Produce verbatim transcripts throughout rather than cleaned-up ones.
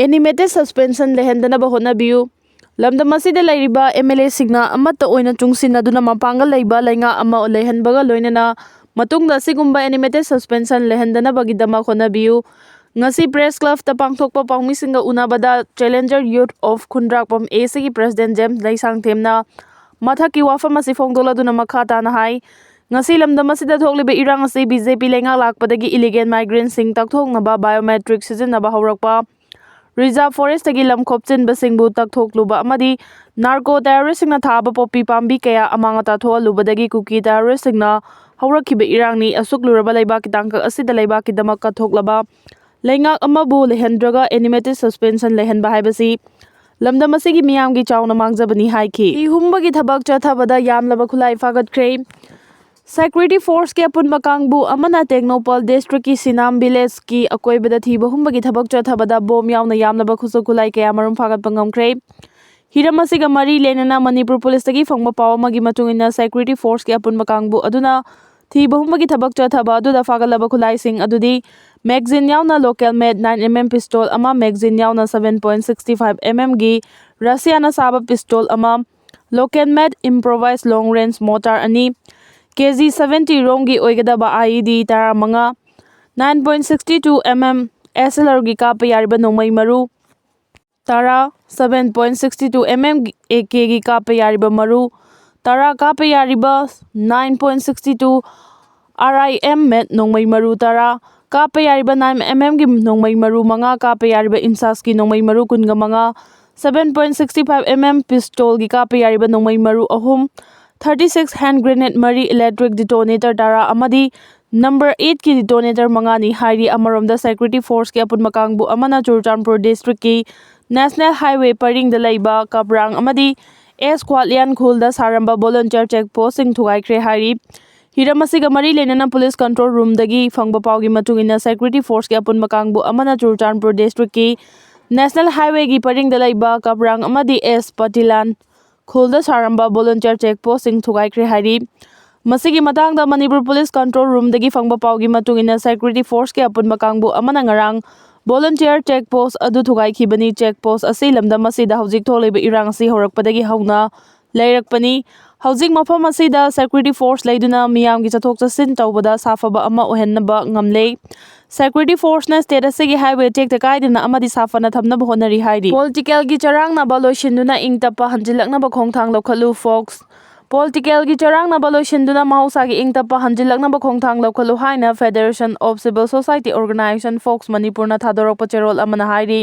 animated suspension ꯂꯩꯍꯟꯗꯅꯕ ꯍꯣꯠꯅꯕꯤꯌꯨ꯫ ꯂꯝꯗꯝ ꯑꯁꯤꯗ ꯂꯩꯔꯤꯕ M L A ꯁꯤꯡꯅ ꯑꯃꯠꯇ ꯑꯣꯏꯅ ꯆꯨꯡꯁꯤꯟꯅꯗꯨꯅ ꯃꯄꯥꯡꯒꯜ ꯂꯩꯕ ꯂꯩꯉꯥꯛ ꯑꯃ ꯂꯩꯍꯟꯕꯒ ꯂꯣꯏꯅꯅ ꯃꯇꯨꯡꯗ ꯑꯁꯤꯒꯨꯝꯕ animated suspension ꯂꯩꯍꯟꯗꯅꯕꯒꯤꯗꯃꯛ ꯍꯣꯠꯅꯕꯤꯌꯨ꯫ ꯉꯁꯤ Press Club ꯇ ꯄꯥꯡꯊꯣꯛꯄ ꯄꯥꯎꯃꯤꯁꯤꯡꯒ ꯎꯅꯕꯗ Challenger Youth of Khundrakpam A C ꯒꯤ President James ꯂꯩꯁꯥꯡꯊꯦꯝꯅ ꯃꯊꯛꯀꯤ ꯋꯥꯐꯝ ꯑꯁꯤ ꯐꯣꯡꯗꯣꯛꯂꯗꯨꯅ ꯃꯈꯥ ꯇꯥꯅ ꯍꯥꯏ, ꯉꯁꯤ ꯂꯝꯗꯝ ꯑꯁꯤꯗ ꯊꯣꯛꯂꯤꯕ ꯏꯔꯥꯡ ꯑꯁꯤ B J P ꯂꯩꯉꯥꯛ ꯂꯥꯛꯄꯗꯒꯤ illegal migrant ꯁꯤꯡ ꯇꯛꯊꯣꯛꯅꯕ biometric ꯁꯤꯖꯤꯟꯅꯕ ꯍꯧꯔꯛꯄ, Reserve Forest ꯇꯒꯤ ꯂꯝ ꯈꯣꯞꯆꯤꯟꯕꯁꯤꯡꯕꯨ ꯇꯛꯊꯣꯛꯂꯨꯕ ꯑꯃꯗꯤ narco terrorist ꯁꯤꯡꯅ ꯊꯥꯕ ꯄꯣꯄꯤ ꯄꯥꯝꯕꯤ ꯀꯌꯥ ꯑꯃꯥꯡ ꯑꯇꯥ ꯊꯣꯛꯍꯜꯂꯨꯕꯗꯒꯤ ꯀꯨꯀꯤ terrorist ꯁꯤꯡꯅ ꯍꯧꯔꯛꯈꯤꯕ ꯏꯔꯥꯡꯅꯤ꯫ ꯑꯁꯨꯛ ꯂꯨꯔꯕ ꯂꯩꯕꯥꯛꯀꯤ ꯇꯥꯡꯀꯛ ꯑꯁꯤꯗ ꯂꯩꯕꯥꯛꯀꯤꯗꯃꯛ ꯀꯠꯊꯣꯛꯂꯕ ꯂꯩꯉꯥꯛ ꯑꯃꯕꯨ ꯂꯩꯍꯟꯗ꯭ꯔꯒ animated suspension ꯂꯩꯍꯟꯕ ꯍꯥꯏꯕꯁꯤ ꯂꯝꯗꯝ ꯑꯁꯤꯒꯤ ꯃꯤꯌꯥꯝꯒꯤ ꯆꯥꯎꯅ ꯃꯥꯡꯖꯕꯅꯤ ꯍꯥꯏꯈꯤ꯫ ꯊꯤ ꯍꯨꯝꯕꯒꯤ ꯊꯕꯛ ꯆꯠꯊꯕꯗ ꯌꯥꯝꯂꯕ ꯈꯨꯠꯂꯥꯏ ꯐꯥꯒꯠꯈ꯭ꯔꯦ꯫ Security Force ꯀꯤ ꯑꯄꯨꯟꯕ ꯀꯥꯡꯕꯨ ꯑꯃꯅ ꯇꯦꯡꯅꯧꯄꯜ district ꯀꯤ ꯁꯤꯅꯥꯝ village ꯀꯤ ꯑꯀꯣꯏꯕꯗ ꯊꯤꯕ ꯍꯨꯝꯕꯒꯤ ꯊꯕꯛ ꯆꯠꯊꯕꯗ ꯕꯣꯝ ꯌꯥꯎꯅ ꯌꯥꯝꯂꯕ ꯈꯨꯠꯁꯨ ꯈꯨꯠꯂꯥꯏ ꯀꯌꯥ ꯃꯔꯨꯝ ꯐꯥꯒꯠꯄ ꯉꯝꯈ꯭ꯔꯦ꯫ ꯍꯤꯔꯝ ꯑꯁꯤꯒ ꯃꯔꯤ ꯂꯩꯅꯅ ꯃꯅꯤꯄꯨꯔ ꯄꯨꯂꯤꯁꯇꯒꯤ ꯐꯪꯕ ꯄꯥꯎ ꯑꯃꯒꯤ ꯃꯇꯨꯡ ꯏꯟꯅ, Security Force ꯀꯤ ꯑꯄꯨꯟꯕ ꯀꯥꯡꯕꯨ ꯑꯗꯨꯅ ꯊꯤꯕ ꯍꯨꯝꯕꯒꯤ ꯊꯕꯛ ꯆꯠꯊꯕ ꯑꯗꯨꯗ ꯐꯥꯒꯠꯂꯕ ꯈꯨꯠꯂꯥꯏꯁꯤꯡ ꯑꯗꯨꯗꯤ magazine ꯌꯥꯎꯅ local made nine M M pistol ꯑꯃ, magazine ꯌꯥꯎꯅ seven point six five M M ꯒꯤ ꯔꯁꯤꯌꯥꯅ ꯁꯥꯕ pistol ꯑꯃ, local made improvised long range mortar ꯑꯅꯤ, K G seventy ꯔꯣꯝꯒꯤ ꯑꯣꯏꯒꯗꯕ I E D ꯇꯔꯥꯃꯉꯥ, nine point six two M M S L R ꯒꯤ ꯀꯥꯞꯄ ꯌꯥꯔꯤꯕ ꯅꯣꯡꯃꯩ ꯃꯔꯨ ꯇꯔꯥ, seven point six two M M A K ꯒꯤ ꯀꯥꯞꯄ ꯌꯥꯔꯤꯕ ꯃꯔꯨ ꯇꯔꯥ, ꯀꯥꯞꯄ ꯌꯥꯔꯤꯕ nine point six two R I M made ꯅꯣꯡꯃꯩ ꯃꯔꯨ ꯇꯔꯥ, ꯀꯥꯞꯄ ꯌꯥꯔꯤꯕ nine M M ꯒꯤ ꯅꯣꯡꯃꯩ ꯃꯔꯨ ꯃꯉꯥ, ꯀꯥꯞꯄ ꯌꯥꯔꯤꯕ INSAS ꯀꯤ ꯅꯣꯡꯃꯩ ꯃꯔꯨ ꯀꯨꯟꯒ ꯃꯉꯥ, seven point six five M M pistol ꯒꯤ ꯀꯥꯞꯄ ꯌꯥꯔꯤꯕ ꯅꯣꯡꯃꯩ ꯃꯔꯨ ꯑꯍꯨꯝ, thirty six hand grenade ꯃꯔꯤ, electric detonator ꯇꯔꯥ ꯑꯃꯗꯤ number eight ꯀꯤ detonator ꯃꯉꯥꯅꯤ ꯍꯥꯏꯔꯤ꯫ ꯑꯃꯔꯣꯝꯗ Security Force ꯀꯤ ꯑꯄꯨꯟꯕ ꯀꯥꯡꯕꯨ ꯑꯃꯅ ꯆꯨꯔꯆꯥꯟꯄꯨꯔ district ꯀꯤ National Highway ꯄꯔꯤꯡꯗ ꯂꯩꯕ ꯀꯞꯔꯥꯡ ꯑꯃꯗꯤ ꯑꯦꯁ ꯈ꯭ꯋꯥꯠꯂꯤꯌꯥꯟ ꯈꯨꯜꯗ ꯁꯥꯔꯝꯕ volunteer check post ꯁꯤꯡ ꯊꯨꯒꯥꯏꯈ꯭ꯔꯦ ꯍꯥꯏꯔꯤ꯫ ꯍꯤꯔꯝ ꯑꯁꯤꯒ ꯃꯔꯤ ꯂꯩꯅꯅ police control room ꯗꯒꯤ ꯐꯪꯕ ꯄꯥꯎꯒꯤ ꯃꯇꯨꯡ ꯏꯟꯅ, Security Force ꯀꯤ ꯑꯄꯨꯟꯕ ꯀꯥꯡꯕꯨ ꯑꯃꯅ ꯆꯨꯔꯆꯥꯟꯄꯨꯔ district ꯀꯤ National Highway ꯒꯤ ꯄꯔꯤꯡꯗ ꯂꯩꯕ ꯀꯞꯔꯥꯡ ꯑꯃꯗꯤ ꯑꯦꯁ ꯄꯇꯤꯂꯥꯟ ꯈꯨꯜꯗ ꯁꯥꯔꯝꯕ volunteer check post ꯁꯤꯡ ꯊꯨꯒꯥꯏꯈ꯭ꯔꯦ ꯍꯥꯏꯔꯤ꯫ ꯃꯁꯤꯒꯤ ꯃꯇꯥꯡꯗ ꯃꯅꯤꯄꯨꯔ police control room ꯗꯒꯤ ꯐꯪꯕ ꯄꯥꯎꯒꯤ ꯃꯇꯨꯡ ꯏꯟꯅ, Security Force ꯀꯤ ꯑꯄꯨꯟꯕ ꯀꯥꯡꯕꯨ ꯑꯃꯅ ꯉꯔꯥꯡ Volunteer check post ꯑꯗꯨ ꯊꯨꯒꯥꯏꯈꯤꯕꯅꯤ꯫ Check post ꯑꯁꯤ ꯂꯝꯗꯝ ꯑꯁꯤꯗ ꯍꯧꯖꯤꯛ ꯊꯣꯛꯂꯤꯕ ꯏꯔꯥꯡ ꯑꯁꯤ ꯍꯧꯔꯛꯄꯗꯒꯤ ꯍꯧꯅ ꯂꯩꯔꯛꯄꯅꯤ꯫ ꯍꯧꯖꯤꯛ ꯃꯐꯝ ꯑꯁꯤꯗ security force ꯂꯩꯗꯨꯅ ꯃꯤꯌꯥꯝꯒꯤ ꯆꯠꯊꯣꯛ ꯆꯠꯁꯤꯟ ꯇꯧꯕꯗ ꯁꯥꯐꯕ ꯑꯃ ꯑꯣꯏꯍꯟꯅꯕ ꯉꯝꯂꯦ꯫ Security force ꯅ state ꯑꯁꯤꯒꯤ highway ꯇꯦꯛꯇ ꯀꯥꯏꯗꯅ ꯑꯃꯗꯤ ꯁꯥꯐꯅ ꯊꯝꯅꯕ ꯍꯣꯠꯅꯔꯤ ꯍꯥꯏꯔꯤ꯫ Political ꯒꯤ ꯆꯔꯥꯡꯅꯕ ꯂꯣꯏꯁꯤꯟꯗꯨꯅ ꯏꯪ ꯇꯞꯄ ꯍꯟꯖꯤꯜꯂꯛꯅꯕ ꯈꯣꯡꯊꯥꯡ ꯂꯧꯈꯠꯂꯨ꯫ Fox꯫ Political ꯒꯤ ꯆꯔꯥꯡꯅꯕ ꯂꯣꯏꯁꯤꯟꯗꯨꯅ ꯃꯍꯧꯁꯥꯒꯤ ꯏꯪ ꯇꯞꯄ ꯍꯟꯖꯤꯜꯂꯛꯅꯕ ꯈꯣꯡꯊꯥꯡ ꯂꯧꯈꯠꯂꯨ ꯍꯥꯏꯅ Federation of Civil Society Organization, Fox ꯃꯅꯤꯄꯨꯔꯅ ꯊꯥꯗꯣꯔꯛꯄ ꯆꯦꯔꯣꯜ ꯑꯃꯅ ꯍꯥꯏꯔꯤ꯫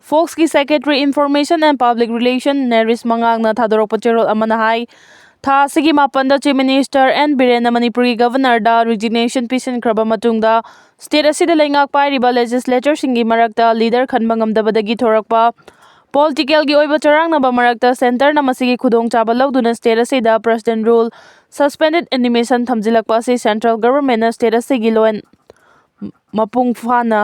Fox ꯀꯤ Secretary Information and Public Relation ꯅꯦꯔꯤꯁ ꯃꯉꯥꯡꯅ ꯊꯥꯗꯣꯔꯛꯄ ꯆꯦꯔꯣꯜ ꯑꯃꯅ ꯍꯥꯏ, ꯊꯥ ꯑꯁꯤꯒꯤ ꯃꯥꯄꯟꯗ Chief Minister N ꯕꯤꯔꯦꯟꯅ ꯃꯅꯤꯄꯨꯔꯒꯤ Governor ꯗ resignation ꯄꯤꯁꯤꯟꯈ꯭ꯔꯕ ꯃꯇꯨꯡꯗ state ꯑꯁꯤꯗ ꯂꯩꯉꯥꯛ ꯄꯥꯏꯔꯤꯕ legislator ꯁꯤꯡꯒꯤ ꯃꯔꯛꯇ leader ꯈꯟꯕ ꯉꯝꯗꯕꯗꯒꯤ ꯊꯣꯔꯛꯄ political ꯒꯤ ꯑꯣꯏꯕ ꯆꯔꯥꯡꯅꯕ ꯃꯔꯛꯇ centre ꯅ ꯃꯁꯤꯒꯤ ꯈꯨꯗꯣꯡꯆꯥꯕ ꯂꯧꯗꯨꯅ state ꯑꯁꯤꯗ President Rule, Suspended Animation ꯊꯝꯖꯤꯜꯂꯛꯄ ꯑꯁꯤ central government ꯅ state ꯑꯁꯤꯒꯤ ꯂꯣꯟ ꯃꯄꯨꯡ ꯐꯥꯅ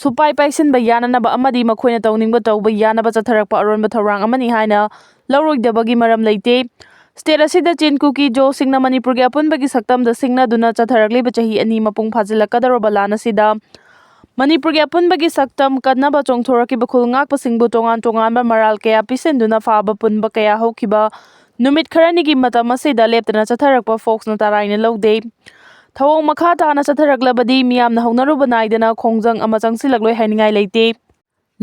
ꯁꯨꯄꯥꯏ ꯄꯥꯏꯁꯤꯟꯕ ꯌꯥꯅꯅꯕ ꯑꯃꯗꯤ ꯃꯈꯣꯏꯅ ꯇꯧꯅꯤꯡꯕ ꯇꯧꯕ ꯌꯥꯅꯕ ꯆꯠꯊꯔꯛꯄ ꯑꯔꯣꯟꯕ ꯊꯧꯔꯥꯡ ꯑꯃꯅꯤ ꯍꯥꯏꯅ ꯂꯧꯔꯣꯏꯗꯕꯒꯤ ꯃꯔꯝ ꯂꯩꯇꯦ꯫ State ꯑꯁꯤꯗ ꯆꯤꯟ ꯀꯨꯀꯤ ꯖꯣꯁꯤꯡꯅ ꯃꯅꯤꯄꯨꯔꯒꯤ ꯑꯄꯨꯟꯕꯒꯤ ꯁꯛꯇꯝꯗ ꯁꯤꯡꯅꯗꯨꯅ ꯆꯠꯊꯔꯛꯂꯤꯕ ꯆꯍꯤ ꯑꯅꯤ ꯃꯄꯨꯡ ꯐꯥꯖꯤꯜꯂꯛꯀꯗꯧꯔꯕ ꯂꯥꯟ ꯑꯁꯤꯗ ꯃꯅꯤꯄꯨꯔꯒꯤ ꯑꯄꯨꯟꯕꯒꯤ ꯁꯛꯇꯝ ꯀꯟꯅꯕ ꯆꯣꯡꯊꯣꯔꯛꯈꯤꯕ ꯈꯨꯜ ꯉꯥꯛꯄꯁꯤꯡꯕꯨ ꯇꯣꯉꯥꯟ ꯇꯣꯉꯥꯟꯕ ꯃꯔꯥꯜ ꯀꯌꯥ ꯄꯤꯁꯤꯟꯗꯨꯅ ꯐꯥꯕ ꯄꯨꯟꯕ ꯀꯌꯥ ꯍꯧꯈꯤꯕ ꯅꯨꯃꯤꯠ ꯈꯔꯅꯤꯒꯤ ꯃꯇꯝ ꯑꯁꯤꯗ ꯂꯦꯞꯇꯅ ꯆꯠꯊꯔꯛꯄ Fox ꯅ ꯇꯔꯥꯏꯅ ꯂꯧꯗꯦ꯫ ꯊꯧꯑꯣꯡ ꯃꯈꯥ ꯇꯥꯅ ꯆꯠꯊꯔꯛꯂꯕꯗꯤ ꯃꯤꯌꯥꯝꯅ ꯍꯧꯅꯔꯨꯕ ꯅꯥꯏꯗꯅ ꯈꯣꯡꯖꯪ ꯑꯃ ꯆꯪꯁꯤꯜꯂꯛꯂꯣꯏ ꯍꯥꯏꯅꯤꯡꯉꯥꯏ ꯂꯩꯇꯦ꯫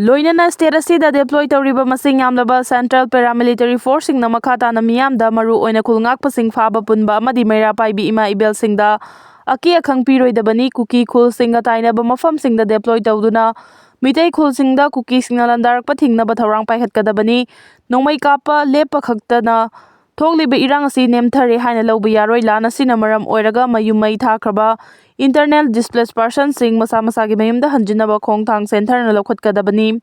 ꯂꯣꯏꯅꯅ state ꯑꯁꯤꯗ deploy ꯇꯧꯔꯤꯕ ꯃꯁꯤꯡ ꯌꯥꯝꯂꯕ central paramilitary force ꯁꯤꯡꯅ ꯃꯈꯥ ꯇꯥꯅ ꯃꯤꯌꯥꯝꯗ ꯃꯔꯨ ꯑꯣꯏꯅ ꯈꯨꯜ ꯉꯥꯛꯄꯁꯤꯡ ꯐꯥꯕ ꯄꯨꯟꯕ ꯑꯃꯗꯤ ꯃꯩꯔꯥ ꯄꯥꯏꯕꯤ ꯏꯃꯥ ꯏꯕꯦꯜꯁꯤꯡꯗ ꯑꯀꯤ ꯑꯈꯪ ꯄꯤꯔꯣꯏꯗꯕꯅꯤ꯫ ꯀꯨꯀꯤ ꯈꯨꯜꯁꯤꯡꯒ ꯇꯥꯏꯅꯕ ꯃꯐꯝꯁꯤꯡꯗ deploy ꯇꯧꯗꯨꯅ ꯃꯤꯇꯩ ꯈꯨꯜꯁꯤꯡꯗ ꯀꯨꯀꯤꯁꯤꯡꯅ ꯂꯥꯟꯗꯥꯔꯛꯄ ꯊꯤꯡꯅꯕ ꯊꯧꯔꯥꯡ ꯄꯥꯏꯈꯠꯀꯗꯕꯅꯤ꯫ ꯅꯣꯡꯃꯩ ꯀꯥꯞꯄ ꯂꯦꯞꯄ ꯈꯛꯇꯅ ꯊꯣꯛꯂꯤꯕ ꯏꯔꯥꯡ ꯑꯁꯤ ꯅꯦꯝꯊꯔꯦ ꯍꯥꯏꯅ ꯂꯧꯕ ꯌꯥꯔꯣꯏ꯫ ꯂꯥꯟ ꯑꯁꯤꯅ ꯃꯔꯝ ꯑꯣꯏꯔꯒ ꯃꯌꯨꯝ ꯃꯩ ꯊꯥꯈ꯭ꯔꯕ internal displaced person ꯁꯤꯡ ꯃꯁꯥ ꯃꯁꯥꯒꯤ ꯃꯌꯨꯝꯗ ꯍꯟꯖꯤꯟꯅꯕ ꯈꯣꯡꯊꯥꯡ centre ꯅ ꯂꯧꯈꯠꯀꯗꯕꯅꯤ꯫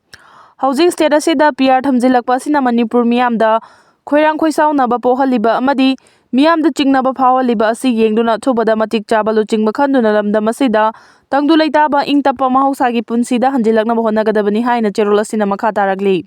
ꯍꯧꯖꯤꯛ state ꯑꯁꯤꯗ P R ꯊꯝꯖꯤꯜꯂꯛꯄ ꯑꯁꯤꯅ ꯃꯅꯤꯄꯨꯔ ꯃꯤꯌꯥꯝꯗ ꯈꯣꯏꯔꯥꯡ ꯈꯣꯏꯁꯥꯎꯅꯕ ꯄꯣꯛꯍꯜꯂꯤꯕ ꯑꯃꯗꯤ ꯃꯤꯌꯥꯝꯗ ꯆꯤꯡꯅꯕ ꯐꯥꯎꯍꯜꯂꯤꯕ ꯑꯁꯤ ꯌꯦꯡꯗꯨꯅ ꯑꯊꯨꯕꯗ ꯃꯇꯤꯛ ꯆꯥꯕ ꯂꯨꯆꯤꯡꯕ ꯈꯟꯗꯨꯅ ꯂꯝꯗꯝ ꯑꯁꯤꯗ ꯇꯪꯗꯨ ꯂꯩꯇꯥꯕ ꯏꯪ ꯇꯞꯄ ꯃꯍꯧꯁꯥꯒꯤ ꯄꯨꯟꯁꯤꯗ ꯍꯟꯖꯤꯜꯂꯛꯅꯕ ꯍꯣꯠꯅꯒꯗꯕꯅꯤ ꯍꯥꯏꯅ ꯆꯦꯔꯣꯜ ꯑꯁꯤꯅ ꯃꯈꯥ ꯇꯥꯔꯛꯂꯤ꯫